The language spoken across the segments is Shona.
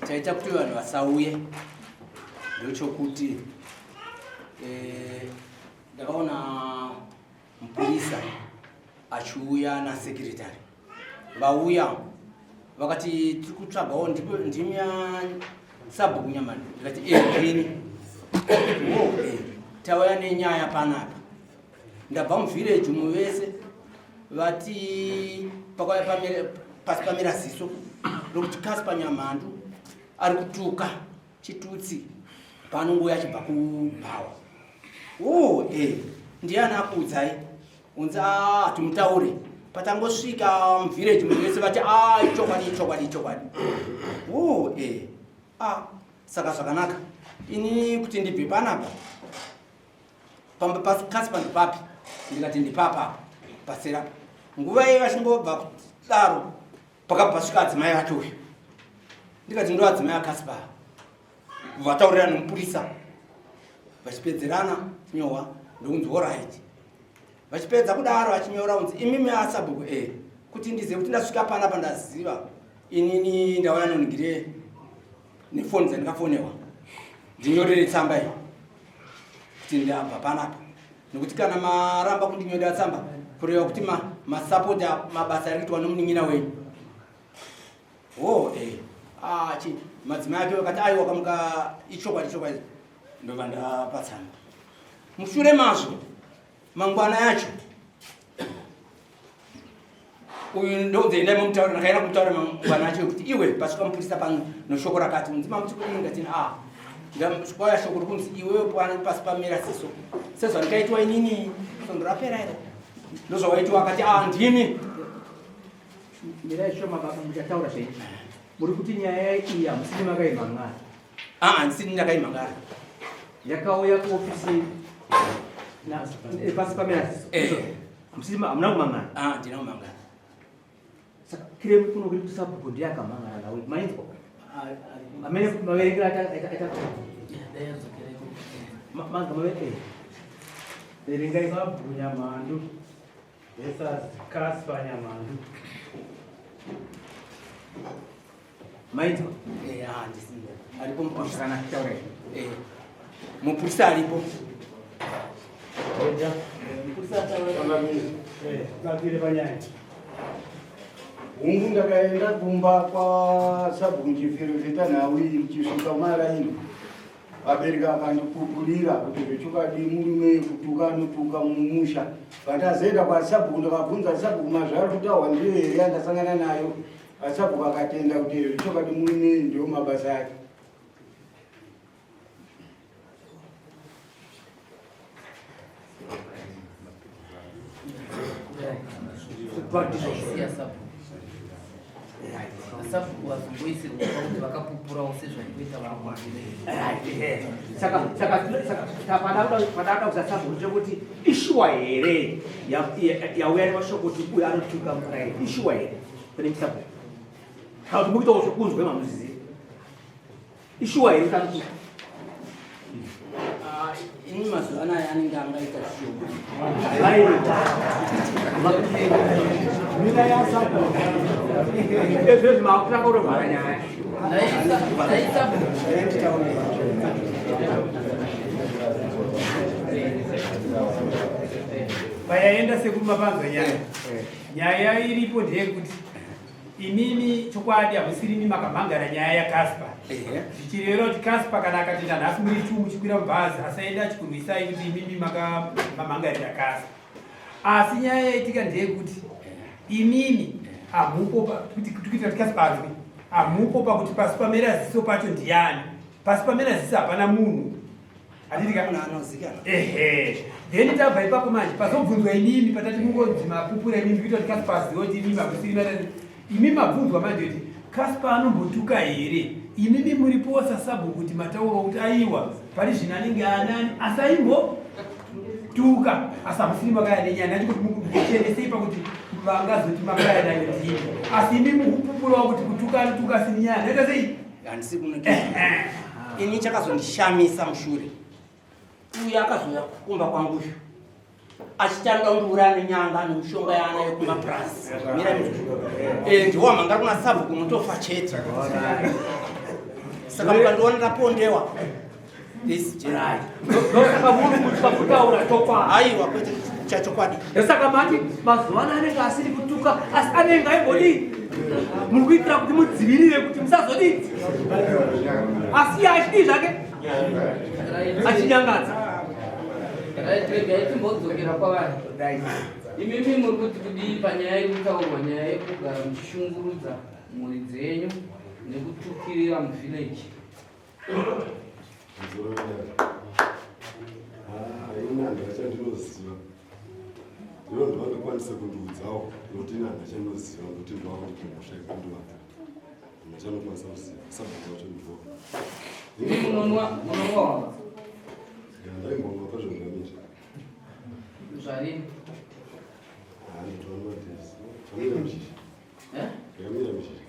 Chaita kuti vanhu vasauye ndochokuti eh, ndakaona mupurisa achiuya nasekretary vauya vakati tiri kutsvagawo ndimi sabhuku nyamani ndikati e ndini wo eh, tauya nenyaya panapa ndabva muvillage umu vese vati pakauya pasi pamera ziso rokuti kaspa nyamhandu ari kutuka chitutsi paanongouya achibva kubhawa o oh, e eh, ndiani akuudzai unzi ah, timutaure patangosvika muvillage munhu vese vati a ah, ichokwadi ichokwadi ichokwadi o oh, e eh, ah, saka zvakanaka ini kuti ndibve panapa pamba pasi panhu papi ndikati ndipapa pasera nguva iye vachingobva kudaro pakabva svika adzimai acho uyu ndikati ndo adzimai akasipa vataurirana nomupurisa vachipedzerana chinyohwa ndokunzi orit vachipedza kudaro vachinyora kunzi imimi asabhuku e eh, kuti ndizive kuti ndasvika panapa ndaziva inini ndauya nonigire nefoni dzandikafonewa ndinyorere tsamba iyi kuti ndabva panapa nekuti kana maramba kundinyorera tsamba kureva kuti masapota mabasa ari kuitwa nomunin'ina wenyu o oh, eh. ah, chi madzimai ake vakati aiwa kamuka ichokwadi chokwadi ndobva ndapa tsamba mushure mazvo mangwana yacho uyu ndoudze endai momutaura ndakaenda kumutaura mangwana acho ekuti iwe pasvika mupurisa pano noshoko rakati unzi mamuti kudini ndati a ah, ndasvika shoko rikunzi iwewe pasi pamera siso sezvandikaitwa inini sondo rapera iro ndozvawaitwa akati a ah, ndimi mirai shoma baba muchataura zvenyu muri kuti nyaya iyi hamusini makaimhangara aa ah, handisini ndakaimhangara yakauya kuofisi eh, pasi pamera siso eh. Hamuna kumangana? Ah, ndina kumangana. Saka kiremu kuno kuri kusabhuku ndiye akamangana nawe. Mainzwa? Amene maverengera aita aita aita. Manga maverengera. Verengai sabhuku Nyamhandu versus Casper Nyamhandu. Mainzwa? Eh, ah, ndisina. Aripo mupurisa. Kana taura. Eh. Mupurisa aripo. Eja. Mupurisa ataura. Eh, babire panyaya. Hungu ndakaenda kumba kwa sabhuku ndichiferefeta nhau iyi ndichisvika maraini. Vabereki vakandipupurira kuti zvechokwadi murume kutuka anotuka mumusha. Pandazoenda kwasabhuku ndakabvunza sabhuku mazvari kutaurwa ndiyo here yandasangana nayo. Asabhuku akatenda kuti zvechokwadi murume ndiwo mabasa ake. Sabhuku vazomboisirwa pakuti vakapupurawo sezvaikuita vamwe. Saka saka saka padada kuzasabhuku ndechekuti ishuwa here yauya nemashoko kuti uyu anotuka murairi ishuwa here pane musabhuku kana kuti mukuitawo zvekunzwa mamuziziva ishuwa here kuti anotuka ah, ini mazuva anaya anenge angaita shoma ezvezvi makutanga kutovhara nyaya Payaenda sekuru mapanzwa nyaya. Eh. Nyaya iripo ndeyekuti imimi chokwadi hamusirimi makamhangara nyaya yaCasper. Zvichireva kuti Casper kana akatenda nhasi muri tu muchikwira mubhazi asaenda achikurwisai kuti imimi makamhangarira Casper. Asi nyaya yaitika ndeyekuti imimi hamupo kuti kuitira kuti Casper anzwe hamupo pakuti pasi pamera ziso pacho ndiyani. Pasi pamera ziso hapana munhu. Handiti ka? Ehe. Then tabva ipapo manje pazobvunzwa imimi patati mungonzi mapupura imimi kuita kuti Casper azive kuti imimi hamusiri matati imi mabvunzwa manje kuti Casper anombotuka here imimi muripowo sasabhuku kuti mataurawo kuti aiwa pari zvino anenge anani asi aimbo tuka asi hamusiri makaya nenyaya ndachi kuti muchenesei pakuti vangazoti makaya nayo ndimi asi imi mukupupurawo kuti kutuka anotuka asi nyaya ndaita sei handisi kunoita ini chakazondishamisa mushure uyu akazouya kumba kwangu uyu achitanga kundiuraya nenyanga nemishonga yaanayo kumapurasi mira eh, ndiwo manga kuna sabhuku unotofa chete. Saka mukandiona ndapondewa this Right. Ndosaka muri kutya kutaura chokwadi. Aiwa, kwete chachokwadi. Ndosaka mati mazuva ano anenge asiri kutuka asi anenge aimbodii? Muri kuitira kuti mudzivirire kuti musazodii? Asi iye achidii zvake? Achinyangadza. Right, regai timbodzokera kwavari. Imimi muri kuti kudii panyaya yekutaurwa nyaya yekugara muchishungurudza mhuri dzenyu nekutukirira muvillage? Ini handina chandinoziva, ivo ndovangakwanise kundiudzawo nokuti ini handina chandinoziva nokuti ndova kundikumhosva yekundivaka handina chandinokwanisa kuziva sabhuku wacho ndivo. Munonwa munonwa? Ndaimbonwa pazvo ndamira. Zvarini? Handitona madhesi chamira mushizha. Eh? Yakamira mushizha.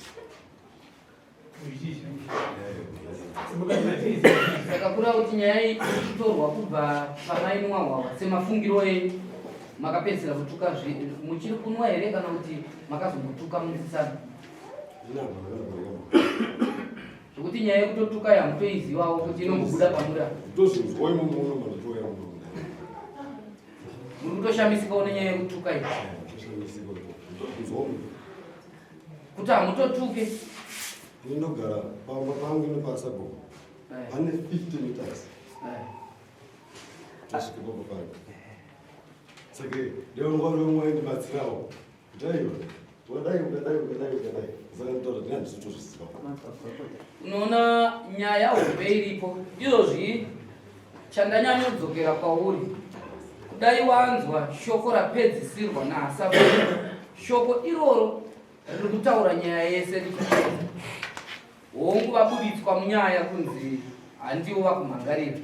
Saka kureva kuti nyaya iyi iri kutorwa kubva pamainwa hwahwa semafungiro enyu, makapedzisira kutuka muchiri kunwa here kana kuti makazombotuka mutsitsana? Zvekuti nyaya yekutotuka yamutoizivawo kuti inombobuda pamuri apa. Tozvinzwa imomo muno manditouya muno. Muri kutoshamisikawo nenyaya yekutuka iyi? Toshamisika kunzwa kuti hamutotuke. Ini ndogara pamba pangu nepasabhuku pane 50 meters tosvike pamba pangu, saka ndionga waindibatsirawo kuti aiwa, ukadai, ukadai, ukadai, ukadai. Saka nditaura ndini handisi kutozviziva. Unoona nyaya hombe iripo izvozvi, chandanyanyodzokera kwauri, kudai wanzwa shoko rapedzisirwa naAsafu, shoko iroro riri kutaura nyaya yese richipedza. Hongu, vabuditswa munyaya kunzi handiwo vakumhangarira,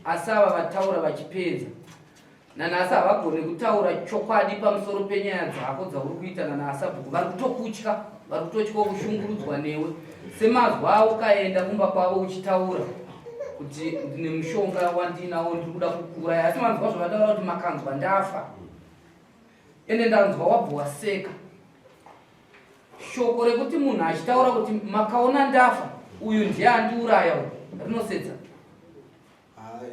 asi ava vataura vachipedza. Nanhasi havagoni kutaura chokwadi pamusoro penyaya dzako dzauri kuita nanaasabhuku. Vari kutokutya, vari kutotyawo kushungurudzwa newe semazwa aukaenda kumba kwavo uchitaura kuti ndine mushonga wandinawo, ndiri kuda kukuuraya. Asi manzwa zvavataura kuti makanzwa ndafa, ende ndanzwa wabva waseka. Shoko rekuti munhu achitaura kuti makaona ndafa, uyu ndiye andiuraya uyu, rinosetsa.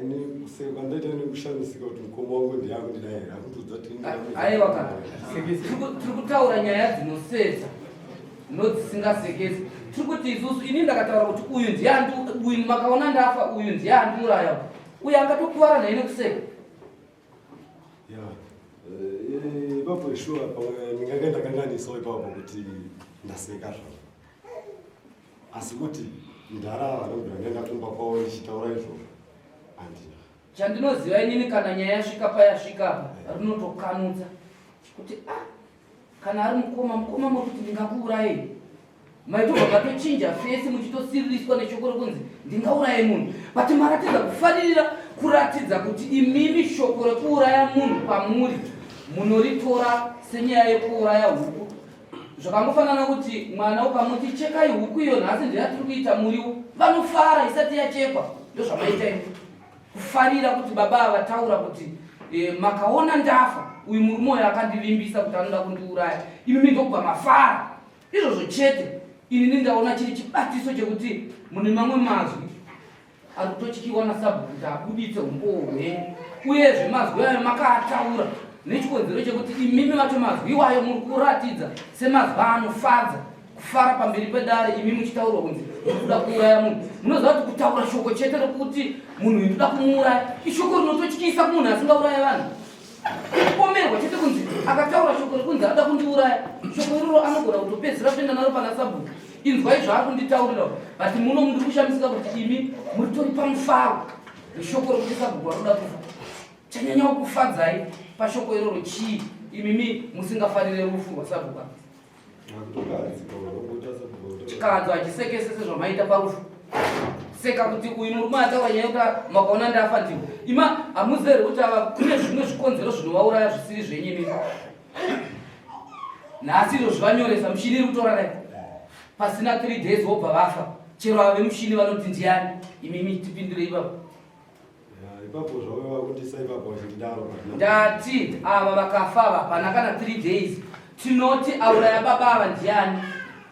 Ini kuseka ndaita nekushamisika kuti mukoma wangu ndiye akundidai here akutiudza kuti Aiwa kana tiri kutaura nyaya dzinosetsa nodzisingasekesi. Tiri kuti isusu, ini ndakataura kuti uyu ndiye uyu makaona ndafa, uyu ndiye andiuraya uyu, angatokuvara naye nekuseka. Ya, ipapo sure pamwe ndingange ndakanganisawo ipapo kuti ndaseka zvavo, asi kuti ndarava nobvira ndaenda kumba kwavo ndichitaura izvozvo handina. Chandinoziva inini, kana nyaya yasvika payasvika apa, rinotokanutsa kuti ah, kana ari mukoma, mukoma muri kuti ndingakuurayei, maitobva matochinja face muchitosiririswa neshoko rekunzi ndingauraye munhu, but maratidza kufanirira kuratidza kuti imimi shoko rekuuraya munhu pamuri munoritora senyaya yekuuraya huku. Zvakangofanana kuti mwana ukamuti chekai huku iyo, nhasi ndeyatiri kuita muriwo, vanofara isati yachekwa. Ndozvamaita imi, kufarira kuti baba ava vataura kuti makaona ndafa, uyu murume uyo akandivimbisa kuti anoda kundiuraya, imimi ndokubva mafara. Izvozvo chete inini ndaona chiri chibatiso chekuti mune mamwe mazwi ari kutotyiwa nasabhuku kuti abuditse umbowo hwenyu. Uyezve mazwi ayo makaataura nechikonzero chekuti imimi vacho mazwi iwayo muri kuratidza semazwi anofadza, kufara pamberi pedare, imi muchitaurwa kunzi muri kuda kuuraya munhu. Munoziva kuti kutaura shoko chete rekuti munhu uyu ndoda kumuuraya ishoko rinototyisa kumunhu asingauraya vanhu. Kupomerwa chete kunzi akataura shoko rekunzi anoda kundiuraya, shoko iroro anogona kutopedzisira kutoenda naro pana sabhuku, inzwai zvaakunditaurira. But muno muri kushamisika kuti imi muri tori pamufaro neshoko rekuti sabhuku vanoda kufa. Chanyanyawo kufadzai pashoko iroro chii, imimi musingafarire rufu rwasabhuku? Chikadzo hachisekese sezvamaita parufu. Seka kuti uyu murume ataura nyaya yekuti makaona ndafa ndiwo. Ima hamuzivi here kuti ava kune zvimwe zvikonzero zvinovauraya zvisiri zvenyu imimi? Nhasi izvo zvivanyoresa mushini iri kutora rai pasina 3 days wobva vafa. Chero ava vemushini vanoti ndiani? Imimi tipindure ipapo. Ipapo zvauya vakundisa ipapo vachindidaro. Ndati ava vakafa ava hapana kana 3 days, tinoti auraya baba ava ndiani?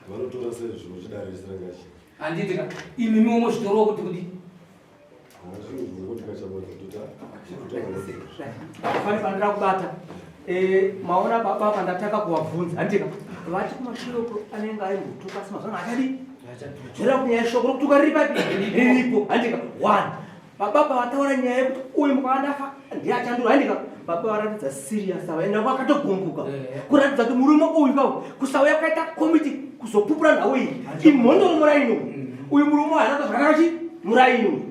Vanotora sezvo chidarisira ngachi. Handiti ka imimiwo mozvitorawo kuti kudi Pane pandira kubata. Eh, maona baba pandataka kuvabvunza handika vati kumashure uko anenge aimbotuka asi mazuva ano achadii zvera kunyaya shoko rokutuka riri papi riripo handika one baba pavataura nyaya yekuti uyu mukana afa ndiye achandura handika baba varatidza serious ava ende vakatogumbuka eh. kuratidza kuti murume uyu kawo kusauya kwaita komiti kuzopupura nhau iyi imhondoro muraini uyu mm. uyu murume uyu haana zvakanaka chi muraini uyu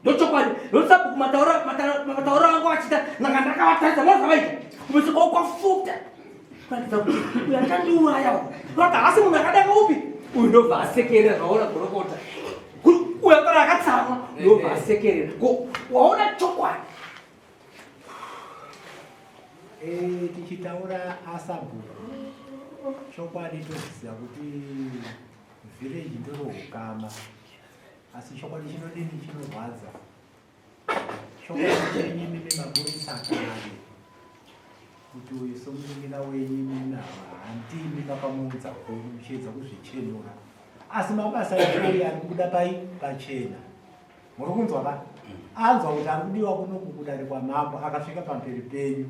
ndochokwadi ndosabuku mataura angu achiita nanga ndakavatarisa mona zvavaita kumeseka ukwafuta kuratidza kuti uyu achandiuraya kurati haasi munhu akadaka upi uyu ndobva asekerera zvaona gorokota uyu akara akatsamwa ndobva asekerera ko waona chokwadi eh, tichitaura asabhuku chokwadi toziva kuti vhireji ndorohukama asi chokwadi chinodini chinorwadza Chokwadi chenyu imimi mapurisa kare kuti uyu somunin'ina wenyu imimi ava handimi makamuudza kuru muchiedza kuzvichenura asi mabasa echoi ari kubuda pai pachena muri kunzwa ka anzwa kuti ari kudiwa kunoku kudare kwamambo akasvika pamberi penyu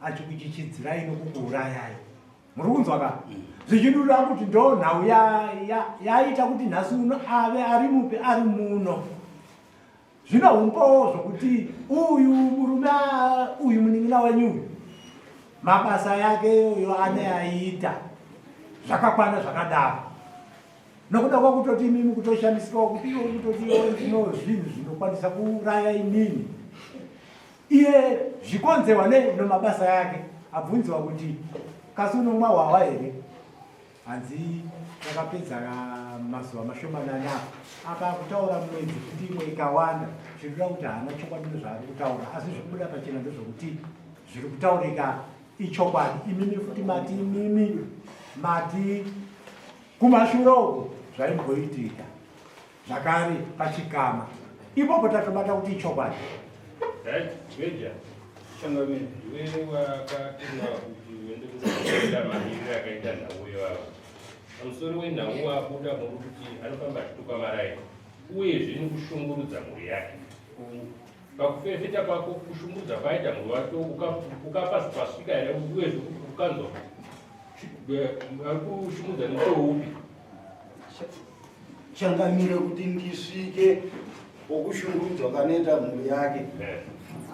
achikuchichidzirai nokukuurayai muri kunzwa ka zvichidura kuti ndo nhau yaita kuti nhasi uno ave ari mupi ari muno Zvino humbowo zvokuti uyu murume uyu munin'ina wenyu uyu mabasa yake iyoyo ane aiita zvakakwana zvakadaro nokuda kwakutoti imimi kutoshamisikawo kuti iwe kutoti iwe ndino zvinhu zvinokwanisa kuuraya inini iye zvikonzerwa nei nomabasa yake abvunziwa kuti kasi unomwa hwahwa here Hanzi takapedza mazuva mashomanani apa apa akutaura mwedzi kuti imwe ikawanda zvinoda kuti haana chokwadi nezvaari kutaura asi zvikubuda pachena ndezvokuti zviri kutaurika ichokwadi imimi futi mati imimi mati kumashure uku zvaimboitika zvakare pachikama ipopo tatobata kuti ichokwadi Changamire, iwe wakatumwa kuti uende kunoenda mamiriro akaita nhau ivava. Pamusoro wenhau wabuda muri kuti anofamba achituka maraini uyezve nekushungurudza mhuri yake. Pakuferefeta kwako kushungurudza kwaaita mhuri wake ukapa pasvika here uyezve ukanzwa ari kushungurudza nemutoo upi? Changamire kuti ndisvike pokushungurudzwa kanoita mhuri yake eh.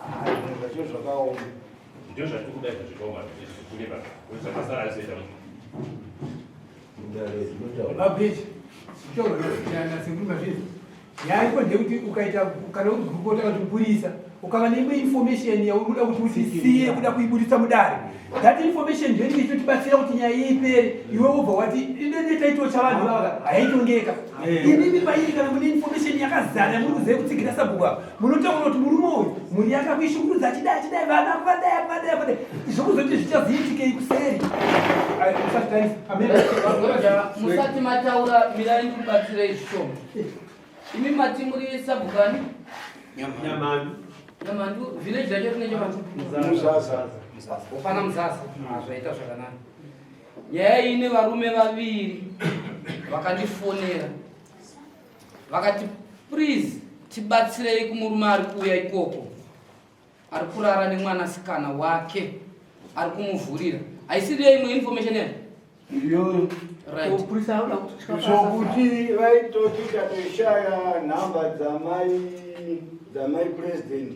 Ah, zvinhu zvacho zvakaoma ndio zvatiri kuda izvo zvikaoma kureva zvakasara azoita mabhichi nyaya iko ndeyekuti ukaita kana uri gurukota kana mupurisa ukava neimwe information yauri kuda kuti utisiye kuda kuibuditsa mudare that information ndiyo inenge ichitotibatsira kuti nyaya iyi ipere iwe wobva wati inenge taitwa chavanhu vava haitongeka eh. imimi pairi kana mune information yakazara yamuri kuziva kutsigira sabhuku apa munotaura kuti murume uyu mhuri yake akuishungurudza achidai achidai vana kuvadai akuvadai akuvadai zvokuzoti zvichazoitikei kuseri musati mataura mirai ndikubatsirei zvishoma Imi mati muri sabhukani? Nyamandu. Nyamandu village racho rine Nyamandu? Muzasa. Hapana Muzasa. Ah, zvaita zvakanaka. Nyaya iyi ine varume vaviri vakandifonera vakati please tibatsirei kumurume ari kuuya ikoko ari kurara nemwanasikana wake ari kumuvhurira haisiriyo imwe information here iyoyo right zvokuti vaitoti tatoshaya nhamba dzamai dzamai president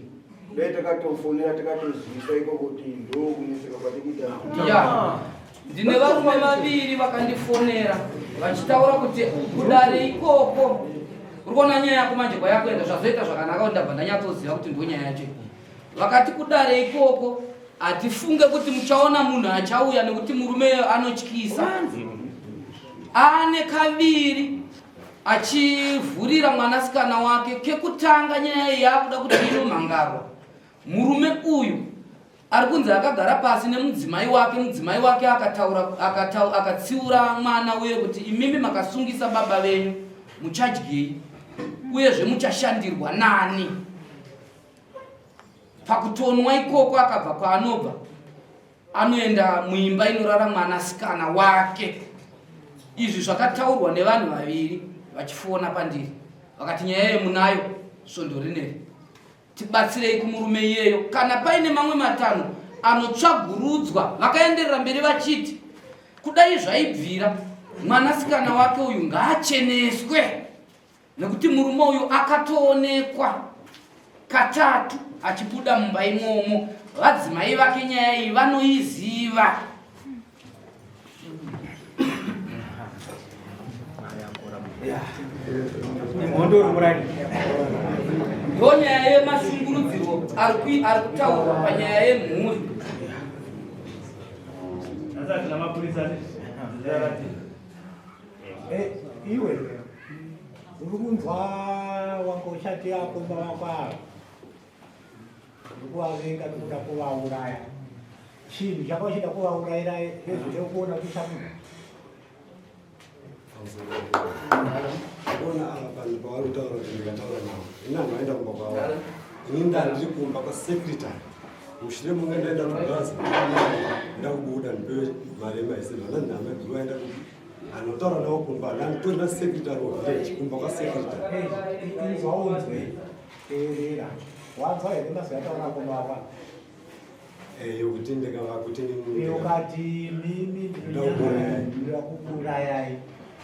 dai takatofonera takatozivisa iko kuti ndokunetseka kwatikuita ya ndine varume vaviri vakandifonera vachitaura kuti kudare ikoko uri kuona nyaya yako manje kwayakuenda zvazoita zvakanaka kuti ndabva ndanyatsoziva kuti ndo nyaya yacho vakati kudare ikoko hatifunge kuti muchaona munhu achauya nekuti murume anotyisa ane kaviri achivhurira mwanasikana wake kekutanga nyaya iyi yakuda kuti inomhangarwa murume uyu ari kunzi akagara pasi nemudzimai wake mudzimai wake akataura akatsiura mwana uye kuti imimi makasungisa baba venyu muchadyei uyezve muchashandirwa nani pakutonwa ikoko akabva kwaanobva anoenda muimba inorara mwanasikana wake izvi zvakataurwa nevanhu vaviri vachifona pandiri vakati nyaya yemunayo svondo rineri tibatsirei kumurume iyeyo kana paine mamwe matanho anotsvagurudzwa vakaenderera mberi vachiti kudai zvaibvira mwanasikana wake uyu ngaacheneswe nekuti murume uyu akatoonekwa katatu achibuda mumba imomo vadzimai vake nyaya iyi vanoiziva Ndonyaya yemashungurudzirwo ari kutaurwa panyaya yemhuri. Eh, iwe uri kunzwa wanga uchati akomba wako ava uri kuvavenga nekuda kuvauraya chinhu changa uchida kuvaurayira hezvide kuona kuti chabuda Ona ava vanhu pavari kutaura kuti ndikataura navo ini hanhu vaenda kumba kwavo ini ndandiri kumba kwasecretary mushure munge ndaenda kubhazi ndakubuda ndipewe mari yemaiseni vana nhama vaenda kupi anotaura navo kumba ndanditori nasecretary wevillage kumba kwasecretary inzwa unzwe teerera wanzwa here mazwi ataura kumba Eh, yokuti ndikava kuti ukati mimi ndinoda kukuurayai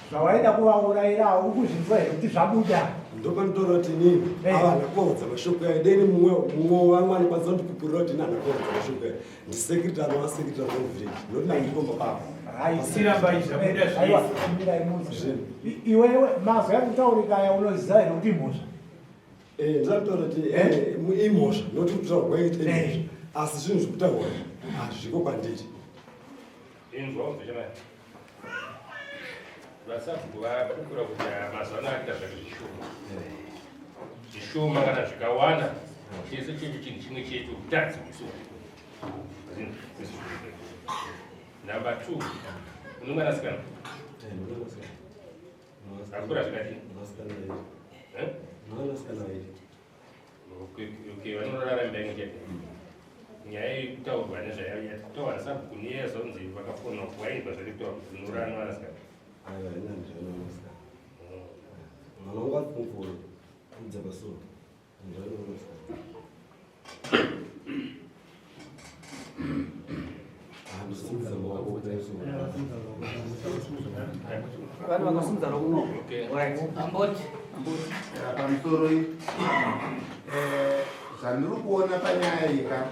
zvawaida kuvaurayira ukuzvinzwa here kuti zvabuda ndopanotaura kuti inini eh. ava hana kuvaudza mashoko ayo deni mumwe mumwe wangu anokwanisa kundipupurira kuti ini hana kuvaudza mashoko ayo ndisekretary wasekretary wevillage nokuti ndandikomba papa iwewe mazwi akutaurika aya unoziva here kuti imhosva Eh, ndinotaura kuti eh, imhosva nokuti kutaura kwaita imhosva eh. asi zvinhu zvekutaura hazviko kwandiri inzwa unzwe vasabhuku vakukura kuti ah, mazuva ano akuita zvake zvishoma zvishoma kana zvikawana chese chinhu chinhu chimwe chete kutadzi kusuwa number two une mwanasikana Akura zvikadii? Eh? Okay, vanorara imba imwe chete. Nyaya yekutaurwa nezvayo yataurwa nasabhuku neyazonzi vakafona wainzwa zviri kutaurwa kuti unorara nevanasikana. Aiwa, ina ndizvona vanasikana. Mwana wangu ari kumfura, kubva pasoro. Ndizvona vanasikana. Vanhu vakasimudza ruoko. Amboti. Pamusoro eh, zvandiri kuona panyaya iyi ka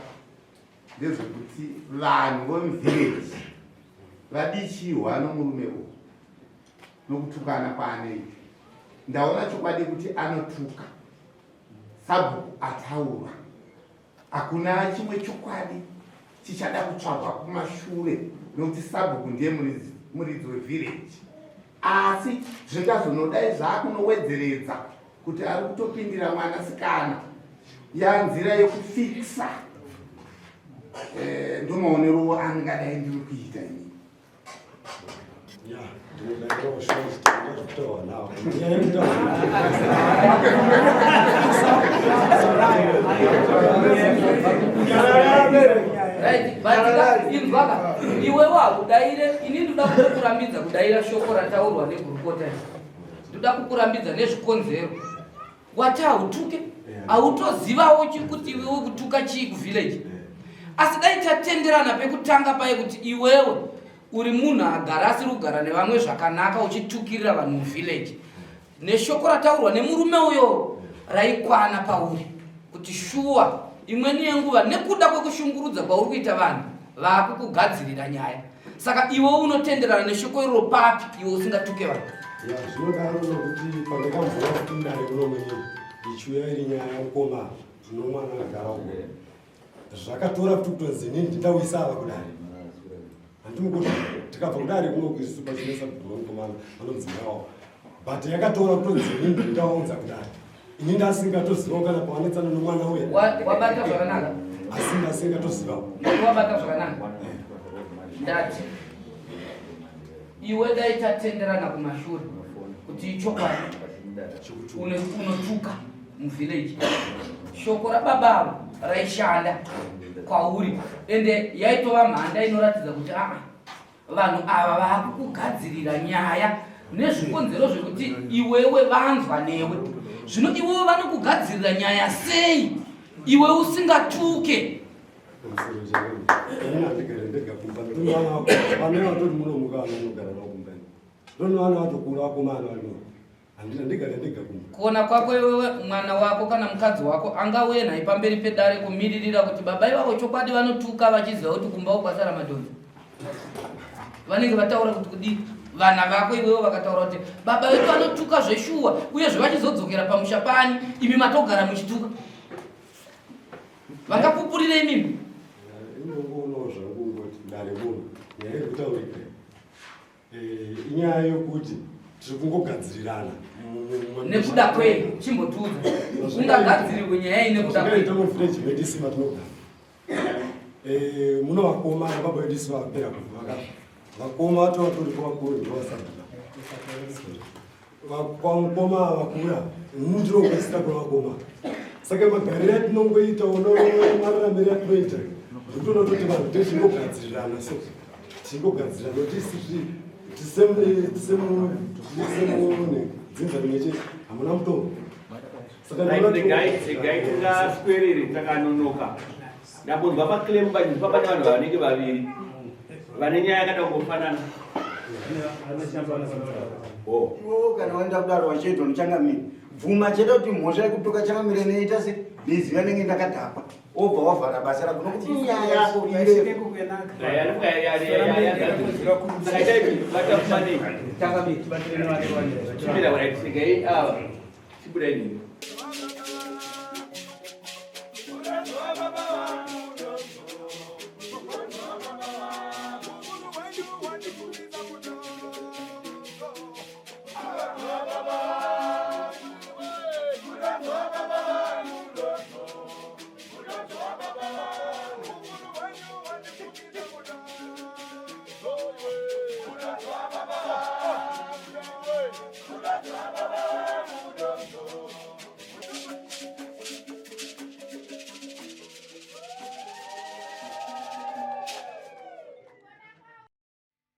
ndezvekuti vanhu vemuvillage vadichihwa nomurume uyu nokutukana kwaanoita ndaona chokwadi kuti anotuka sabhuku ataura Hakuna chimwe chokwadi chichada kutsvagwa kumashure nokuti sabhuku ndiye muridzi wevillage asi zvingazonodai zvaakunowedzeredza kuti ari kutopindira mwanasikana yanzira yekufikisa eh, ndomaonerowo angadai ndiri kuita ini Inzwaka iwe wakudaire ini ndoda kukurambidza kudaira shoko rataurwa negurukota iri ndoda kukurambidza nezvikonzero wati hautuke hautozivawo kuti iwewe kutuka chii kuvillage asi dai tatenderana pekutanga paye kuti iwewe uri munhu agara asiri kugara nevamwe zvakanaka uchitukirira vanhu muvillage neshoko rataurwa nemurume uyo raikwana pauri kuti shuwa imweni yenguva nekuda kwekushungurudza kwauri kuita vanhu vaakukugadzirira nyaya saka iwe unotenderana neshoko iroro papi iwe usingatuke vanhu zvinodaro nokuti pandakamvura kuti mudare muno mwenye ichiuya iri nyaya yamukoma tinomwana agara uko zvakatora kuti kutonzi inini ndindauyisa ava kudare handimukuti tikabva kudare kuno kuisu pachinesa kudomana vanomudzimai wavo but yakatora kutonzi inini ndindaunza kudare ini ndasingatozivawo kana pawanetsana nomwana uya wabata zvakanaka asi ndasingatozivawo wabata zvakanaka ndati iwe dai tatenderana kumashure kuti ichokwadi unotuka muvillage shoko rababa avo raishanda kwauri ende yaitova mhanda inoratidza kuti aa vanhu ava vaakukugadzirira nyaya Nezvikonzero zvekuti iwewe vanzwa newe. Zvino iwewe vanokugadzirira nyaya sei iwe usingatuke? Kuona kwako iwewe mwana wako kana mukadzi wako angauye nhai pamberi pedare kumiririra kuti baba ivavo chokwadi vanotuka vachiziva kuti kumba ukwasara madhonzi vanenge vataura kuti kudii vana vako iwewe vakataura kuti baba vedu vanotuka zveshuwa uyezve vachizodzokera pamusha pani imi matogara muchituka vangapupurire imimi inongoonawo zvangu ngoti dare muno nyaya iri kutaurika eh, inyaya yokuti tiri kungogadzirirana nekuda kwei chimbotiudza ungagadzirirwe nyaya iyi nekuda kwei muvillage medu isi matinogara eh, muno vakoma nababa vedu isi vapera kufa vakafa vakoma vato vatoripo vakuru ndovasabva Vakoma vakura ndinokasira kuna vakoma saka magariro atinongoita mararamiro atinoita ndikutoona kuti vanhu tichingogadzirirana so tichingogadzirana kuti tisemune dzinza rimwe chete hamuna mutongo saka regai tingaswerere takanonoka ndambonzwa paclaim pachinzwa pane vanhu vanenge vaviri vane nyaya yakada kungofanana oh. Iwewe kana waenda kudaro wachiitwa nechangamire bvuma chete kuti mhosva yekutuka changamire inoita se neziva nenge ndakadhakwa wobva wavhara basa rako nokuti nyaya yako irefu.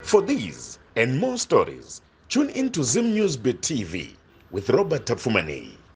For these and more stories, tune in to Zim News Bit TV with Robert Tafumani.